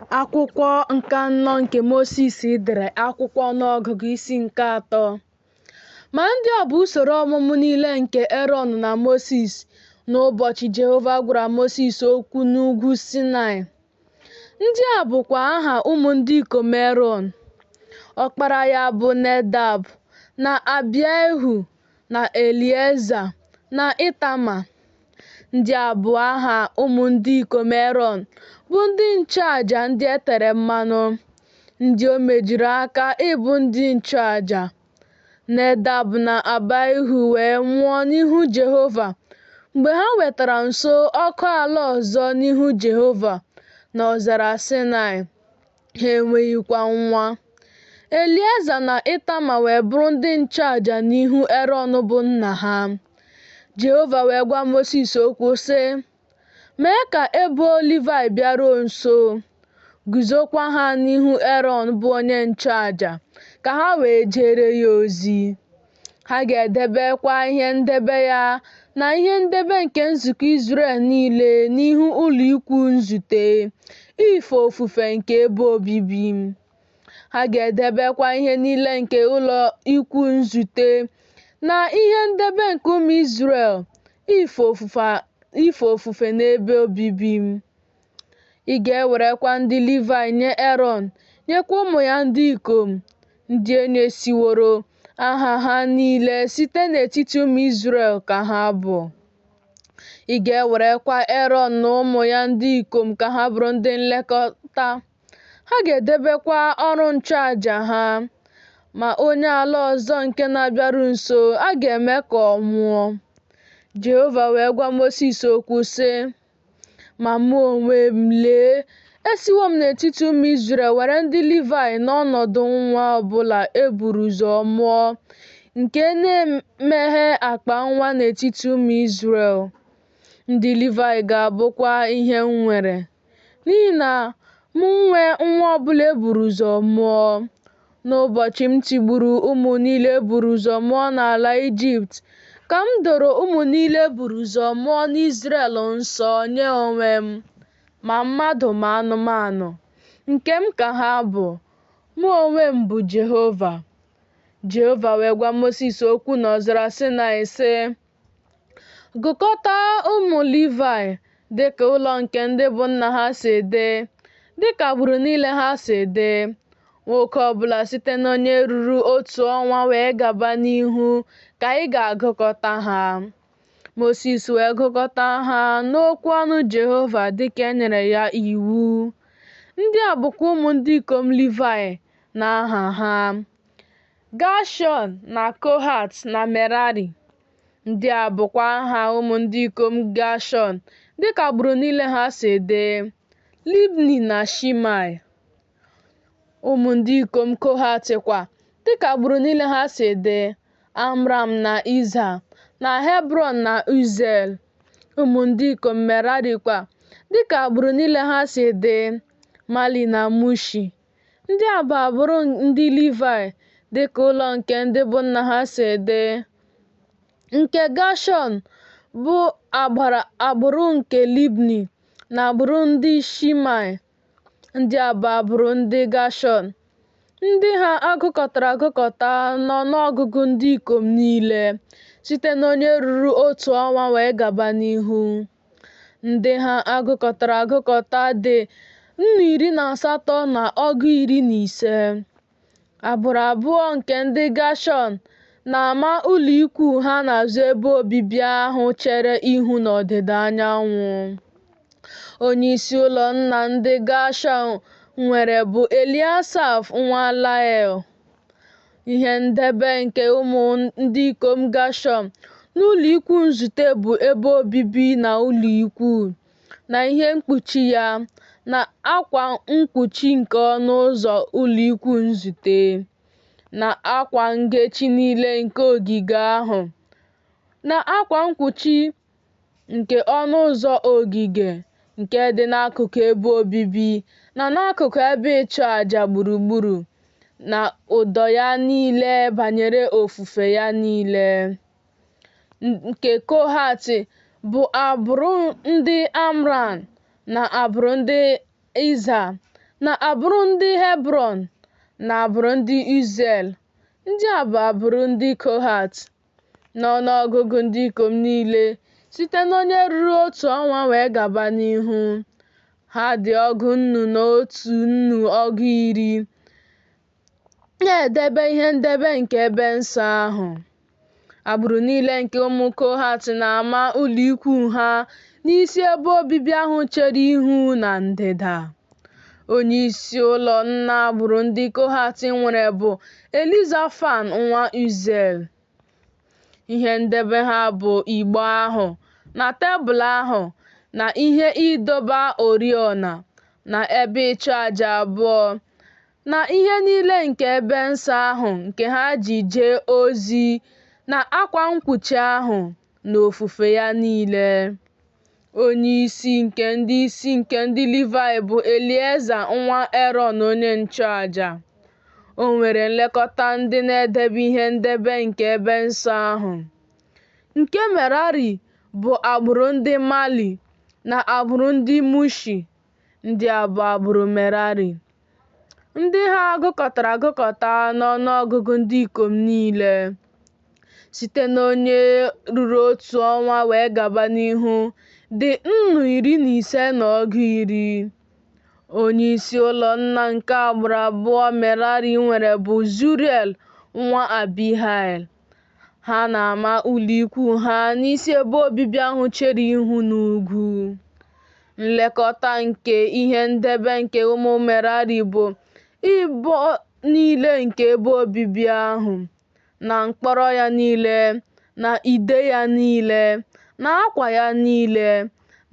Akwụkwọ nke anọ nke Mosis dere, akwụkwọ ọnụọgụgụ isi nke atọ. Ma ndị a bụ usoro ọmụmụ niile nke Erọn na Mosis n'ụbọchị Jehova gwara Mosis okwu n'ugwu Sinaị. Ndị a bụkwa aha ụmụ ndị ikom Erọn. Ọkpara ya bụ Nedab na Abihu na Elieza na Ịtama. Ndị a bụ aha ụmụ ndị ikom Erọn, bụ ndị nchụaja ndị e tere mmanụ, ndị o mejuru aka ịbụ ndị nchụaja. Nedab na Abihu wee nwụọ n'ihu Jehova mgbe ha wetara nso ọkụ ala ọzọ n'ihu Jehova n'ọzara Saịnaị, ha enweghịkwa nwa. Elieza na Ịtama wee bụrụ ndị nchụaja n'ihu Erọn bụ nna ha. Jehova wee gwa Mosis okwu, sị, Mee ka ebo Livaị bịaruo nso, guzokwa ha n'ihu Erọn bụ onye nchụaja, ka ha wee jeere ya ozi. Ha ga-edebekwa ihe ndebe ya na ihe ndebe nke nzukọ Izrel niile n'ihu ụlọikwuu nzute, ife ofufe nke ebe obibi. Ha ga-edebekwa ihe niile nke ụlọ ikwu nzute na ihe ndebe nke ụmụ Izrel ife ofufe n'ebe obibi. Ị ga-ewerekwa ndị Livaị nye Erọn, nyekwa ụmụ ya ndị ikom, ndị e nyesiworo aha ha niile site n'etiti ụmụ Izrel ka ha bụ. Ị ga-ewerekwa Erọn na ụmụ ya ndị ikom ka ha bụrụ ndị nlekọta. Ha ga-edebekwa ọrụ nchụaja ha, ma onye ala ọzọ nke na-abịaru nso, a ga-eme ka ọ nwụọ. Jehova wee gwa Mosis okwu, sị, Ma mụ onwe m, lee, esiwo m n'etiti ụmụ Izrel were ndị Livaị n'ọnọdụ nwa ọ bụla e buru ụzọ mụọ nke na-emeghe akpa nwa n'etiti ụmụ Izrel. Ndị Livaị ga-abụkwa ihe m nwere. N'ihi na m nwe nwa ọbụla e buru ụzọ mụọ. N'ụbọchị m tigburu ụmụ niile e buru ụzọ mụọ n'ala Ijipt, ka m doro ụmụ niile e buru ụzọ mụọ n'Izrel nsọ nye onwe m, ma mmadụ ma anụmanụ. Nke m ka ha bụ. Mụ onwe m bụ Jehova. Jehova wee gwa Mosis okwu n'ọzara Sinaị, sị, Gụkọta ụmụ Livaị dị ka ụlọ nke ndị bụ nna ha si dị, dị ka agbụrụ niile ha si dị. Nwoke ọbụla site n'onye ruru otu ọnwa wee gaba n'ihu ka ị ga-agụkọta ha. Mosis wee gụkọta ha n'okwu ọnụ Jehova dịka e nyere ya iwu. Ndị a bụkwa ụmụ ndị ikom Livaị n'aha ha: Gashọn na Kohat na Merari. Ndị a bụkwa aha ụmụ ndị ikom Gashọn dịka agbụrụ niile ha si dị: Libni na Shimei. Ụmụ ndị ikom Kohat kwa, dịka agbụrụ niile ha si dị: Amram na Izha, na Hebrọn na Uziel. Ụmụ ndị ikom Merari kwa, dịka agbụrụ niile ha si dị: Mali na Mushi. Ndị a bụ agbụrụ ndị Livayị dịka ụlọ nke ndị bụ nna ha si dị. Nke Gashọn bụ agbụrụ nke Libni na agbụrụ ndị Shimei. Ndị a bụ agbụrụ ndị Gashọn. Ndị ha a gụkọtara agụkọta n'ọnụọgụgụ ndị ikom niile, site n'onye ruru otu ọnwa wee gaba n'ihu. Ndị ha a gụkọtara agụkọta dị 18,015. Agbụrụ abụọ nke ndị Gashọn na-ama ụlọ ikwu ha n'azụ ebe obibi ahụ chere ihu n'ọdịda anyanwụ. Onyeisi ụlọ nna ndị Gashọn nwere bụ Eliasaf nwa Lael. Ihe ndebe nke ụmụ ndị ikom Gashọn n'ụlọ ikwu nzute bụ ebe obibi na ụlọ ikwu, na ihe mkpuchi ya, na akwa mkpuchi nke ọnụ ụzọ ụlọ ikwu nzute, na akwa ngechi niile nke ogige ahụ, na akwa mkpuchi nke ọnụ ụzọ ogige nke dị n'akụkụ ebe obibi na n'akụkụ ebe ịchụ aja gburugburu, na ụdọ ya niile banyere ofufe ya niile. Nke Kohat bụ agbụrụ ndị Amram na agbụrụ ndị Izha Na agbụrụ ndị Hebrọn, na agbụrụ ndị Uziel. Ndị a bụ agbụrụ ndị Kohat. N'ọnụọgụgụ ndị ikom niile, site n'onye ruru otu ọnwa wee gaba n'ihu, ha dị ọgụ nnu na otu nnu ọgụ iri, na-edebe ihe ndebe nke ebe nsọ ahụ. Agbụrụ niile nke ụmụ Kohat na-ama ụlọikwuu ha n'isi ebe obibi ahụ chere ihu na ndịda. Onyeisi ụlọ nna agbụrụ ndị Kohat nwere bụ Elizafan nwa Uziel. Ihe ndebe ha bụ igbe ahụ, na tebụl ahụ, na ihe ịdọba oriọna, na ebe ịchụaja abụọ, na ihe niile nke ebe nsọ ahụ nke ha ji jee ozi na akwa mkpuchi ahụ na ofufe ya niile. Onyeisi nke ndị isi nke ndị Livaị bụ Elieza nwa Erọn onye nchụaja. O nwere nlekọta ndị na-edebe ihe ndebe nke ebe nsọ ahụ. Nke Merari bụ agbụrụ ndị Mali na agbụrụ ndị Mushi. Ndị a bụ agbụrụ Merari. Ndị ha gụkọtara agụkọta n'ọnụọgụgụ ndị ikom niile, site n'onye ruru otu ọnwa wee gaba n'ihu, dị nnu iri na ise na ọgụ iri. Onyeisi ụlọ nna nke agbụrụ abụọ Merari nwere bụ Zuriel nwa Abihail. Ha na-ama ụlọikwuu ha n'isi ebe obibi ahụ chere ihu n'ugwu. Nlekọta nke ihe ndebe nke ụmụ Merari bụ ibo niile nke ebe obibi ahụ, na mkpọrọ ya niile, na ide ya niile, na akwa ya niile,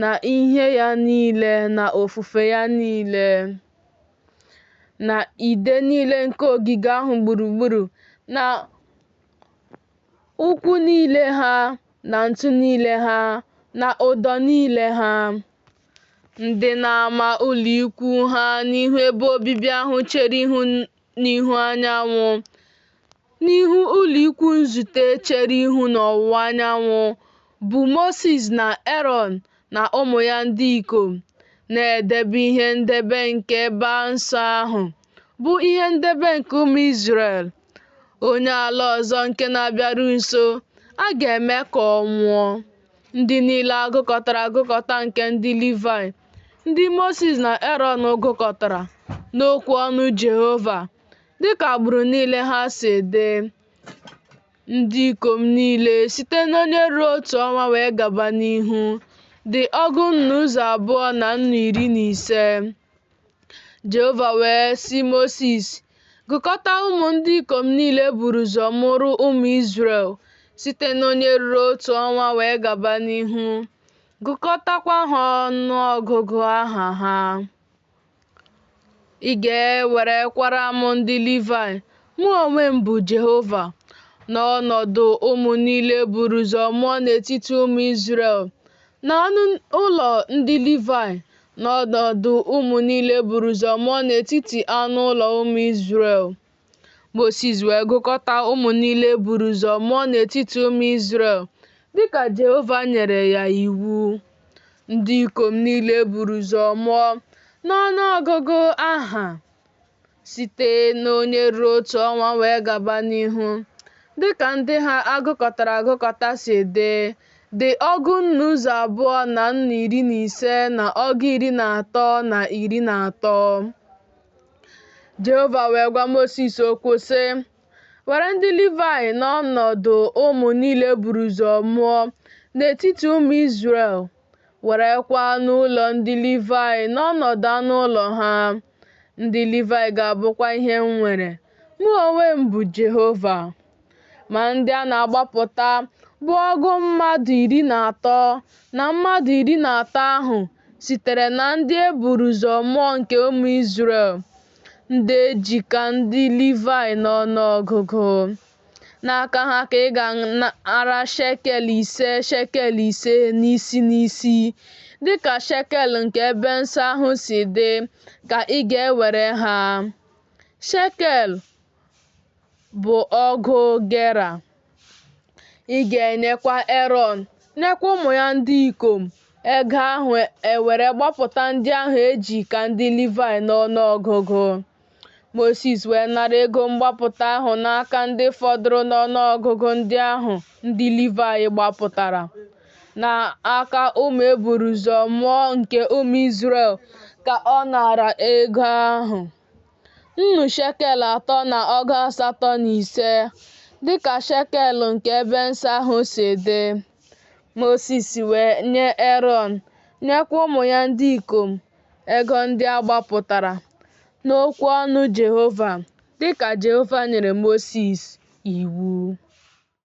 na ihe ya niile, na ofufe ya niile, na ide niile nke ogige ahụ gburugburu, na ụkwụ niile ha, na ntu niile ha, na ụdọ niile ha. Ndị na-ama ụlọikwuu ha n'ihu ebe obibi ahụ chere ihu n'ihu anyanwụ, n'ihu ụlọikwuu nzute chere ihu n'ọwụwa anyanwụ, bụ Mosis na Erọn na ụmụ ya ndị ikom, na-edebe ihe ndebe nke ebe nsọ ahụ, bụ ihe ndebe nke ụmụ Izrel. Onye ala ọzọ nke na-abịaru nso, a ga-eme ka ọ nwụọ. Ndị niile a gụkọtara agụkọta nke ndị Livaị, ndị Mosis na Erọn gụkọtara n'okwu ọnụ Jehova, dịka agbụrụ niile ha si dị, ndị ikom niile site n'onye ruru otu ọnwa wee gaba n'ihu, dị ọgụ nnu ụzọ abụọ na nnu iri na ise. Jehova wee sị Mosis, Gụkọta ụmụ ndị ikom niile e buru ụzọ mụrụ ụmụ Izrel, site n'onye ruru otu ọnwa wee gaba n'ihu, gụkọtakwa ha ọnụọgụgụ aha ha. Ị ga-ewerekwara m ndị Livaị, mụ onwe m bụ Jehova, n'ọnọdụ ụmụ niile e buru ụzọ mụọ n'etiti ụmụ Izrel, na anụ ụlọ ndị Livaị, n'ọnọdụ ụmụ niile e buru ụzọ mụọ n'etiti anụ ụlọ ụmụ Izrel. Mosis wee gụkọta ụmụ niile e buru ụzọ mụọ n'etiti ụmụ Izrel, dịka Jehova nyere ya iwu. Ndị ikom niile e buru ụzọ mụọ n'ọnụọgụgụ aha, site n'onye ruru otu ọnwa wee gaba n'ihu, dịka ndị ha a gụkọtara agụkọta si dị, dị ọgụ nnu ụzọ abụọ na nnu iri na ise na ọgụ iri na atọ na iri na atọ. Jehova wee gwa Mosis okwu sị, Were ndị Livaị n'ọnọdụ ụmụ niile e buru ụzọ mụọ n'etiti ụmụ Izrel, werekwa anụ ụlọ ndị Livaị n'ọnọdụ anụ ụlọ ha. Ndị Livaị ga-abụkwa ihe m nwere. Mụ onwe m bụ Jehova. Ma ndị a na-agbapụta bụ ọgụ mmadụ iri na atọ na mmadụ iri na atọ ahụ sitere na ndị e buru ụzọ mụọ nke ụmụ Izrel, ndị e ji ka ndị Livaị n'ọnụọgụgụ. N'aka ha ka ị ga-anara shekel ise shekel ise n'isi n'isi, dịka shekel nke ebe nsọ ahụ si dị ka ị ga-ewere ha. Shekel bụ ọgụ gera. Ị ga-enyekwa Erọn, nyekwa ụmụ ya ndị ikom, Ego ahụ ewere gbapụta ndị ahụ e ji ka ndị Livaị n'ọnụọgụgụ. Mosis wee nara ego mgbapụta ahụ n'aka ndị fọdụrụ n'ọnụọgụgụ ndị ahụ ndị Livaị gbapụtara. N'aka ụmụ e buru ụzọ mụọ nke ụmụ Izrel ka ọ naara ego ahụ, nnu shekel atọ na ọgụ asatọ na ise, dị ka shekel nke ebe nsọ ahụ si dị. Mosis wee nye Erọn, nyekwa ụmụ ya ndị ikom, ego ndị a gbapụtara, n'okwu ọnụ Jehova, dị ka Jehova nyere Mosis iwu.